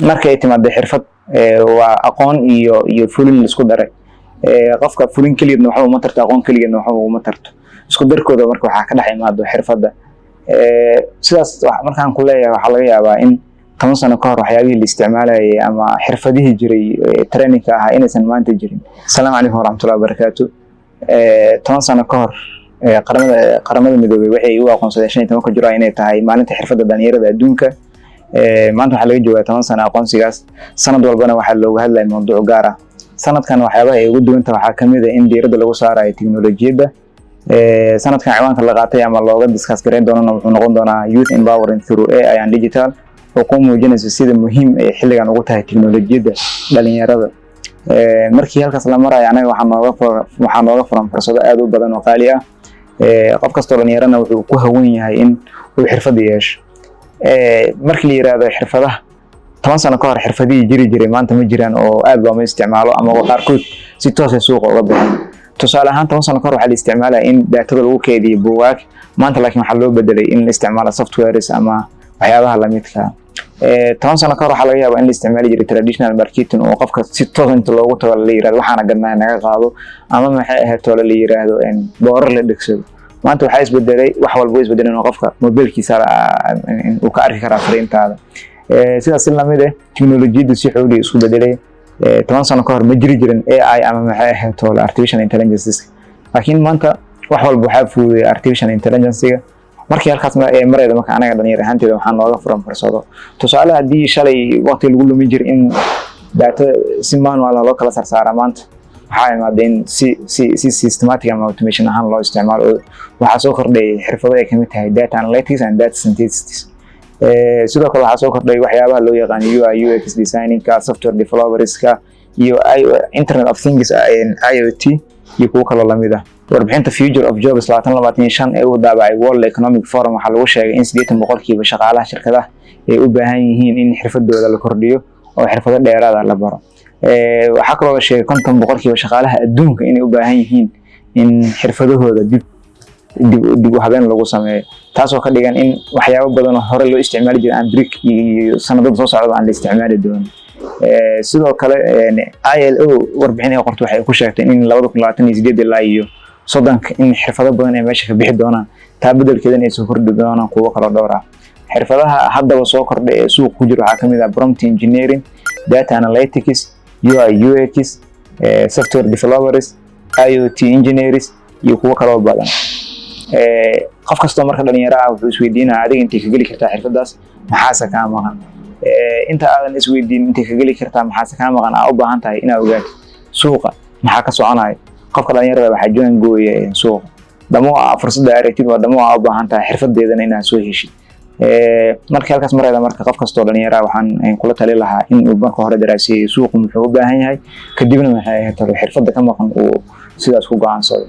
Markay timaado xirfad, waa aqoon iyo fulin laisku daray. Qofka fulin keligeedna waxba uma tarto, aqoon keligeedna waxba uma tarto. Isku darkooda marka waxaa ka dhex imaado xirfadda. Sidaas markaan ku leeyahay, waxaa laga yaabaa in 10 sano ka hor waxyaabihii la isticmaalayay ama xirfadihii jiray trainingka ahaa inaysan maanta jirin. Asalaamu calaykum waraxmatullahi wabarakaatu. 10 sano ka hor, Qaramada Midoobay waxay u aqoonsadeen 15-ka July inay tahay maalinta xirfadda dhalinyarada adduunka. Maanta waxaa laga joogaa 10 sano aqoonsigaas. Sanad walbana waxaa looga hadlaya mawduuc gaar ah. Sanadkan waxyaabaha ay ugu duwanta waxaa kamid ah in diiradda lagu saarayo teknolojiyadda. Sanadkan ciwaanka la qaatay ama looga discuss gareyn doonana wuxuu noqon doonaa "Youth Empowering through AI and Digital", oo ku muujinaysa sida muhiim ay xilligan ugu tahay teknolojiyadda dhalinyarada. Markii halkaas la marayo, anaga waxaa nooga furan fursado aad u badan oo qaali ah. Qof kastoo dhalinyarana wuxuu ku hawan yahay in uu xirfad yeesho. Markii la yiraahdo xirfadaha, 10 sano ka hor xirfadihii jiri jiray maanta ma jiraan oo aad looma isticmaalo ama qaarkood si toos ah suuqa uga baxeen. Tusaale ahaan, 10 sano ka hor waxaa la isticmaalaya in daatada lagu keydiyo buugaag. Maanta laakiin waxaa loo bedelay in la isticmaalo softwares ama waxyaabaha lamidka. 10 sano ka hor waxaa laga yaabaa in la isticmaali jiray traditional marketing, oo qofka si toos inta loogu tago la yirahdo "Waxaana gadnaa, naga qaado", ama maxay ahayd toole la yiraahdo boorar la dhegsado. Maanta waxaa isbedelay, wax walba way isbedeleen, oo qofka mobilkiisa uu ka arki karaa fariintaada. Sidaas si lamid ah, teknolojiyaddu si xooliya isku bedelay. 10 sano ka hor ma jiri jirin AI ama maxay ahayd toole artificial intelligence, laakiin maanta wax walba waxaa fududeeyay artificial intelligence-ga. Markii halkaas marayda, marka anaga dhalinyar ahaanteeda waxaa nooga furan fursado. Tusaale, haddii shalay waqti lagu lumin jiray in data si manual ah loo kala sarsaara, maanta waxaa imaada in si systematic ama automation ahaan loo isticmaalo, oo waxaa soo kordhay xirfado ay kamid tahay data analytics and data synthesis. Sidoo kale waxaa soo kordhay waxyaabaha loo yaqaano UI UX designingka, software developerska iyo Internet of Things, IoT, iyo kuwo kaloo lamid ah. Warbixinta Future of Jobs 2025 ee uu daabacay World Economic Forum waxaa lagu sheegay in 80% shaqaalaha shirkadaha ay u baahan yihiin in xirfadooda la kordhiyo oo xirfado dheeraada la baro. Waxaa kaloo la sheegay 50% shaqaalaha adduunka inay u baahan yihiin in xirfadahooda dib u habeen lagu sameeyo, taasoo ka dhigan in waxyaabo badan oo hore loo isticmaali jiray aan brik iyo sanadada soo socda aan la isticmaali doonin. Sidoo kale, ILO warbixin ay qorto waxay ku sheegtay in 2028 ilaa iyo 30-ka in xirfado badan ay meesha ka bixi doonaan, taa bedelkeedana ay soo kordhi doonaan kuwo kaloo dhowr ah. Xirfadaha haddaba soo kordhay ee suuqa ku jira waxaa kamid ah prompt engineering, data analytics, UI UX, software developers, IoT engineers iyo kuwo kaloo badan. Qof kastoo marka dhalinyaro ah wuxuu isweydiinaya: adiga intay ka geli kartaa xirfadaas, maxaase kaa maqan? Inta aadan isweydiin intay ka geli kartaa, maxaase kaa maqan, aa u baahan tahay inaad ogaatid suuqa maxaa ka soconaya. Qofka dhalinyarada waxaa joan gooya suuqa damo aa fursadda aragtid waa damo aa u baahan tahay xirfadeedana inaad soo heshid. Markii halkaas marayda, marka qof kastoo dhalinyara waxaan kula tali lahaa in uu marka hore daraasiyeeyo suuqu muxuu u baahan yahay, kadibna maxay ahayd xirfadda ka maqan uu sidaas ku go'aansado.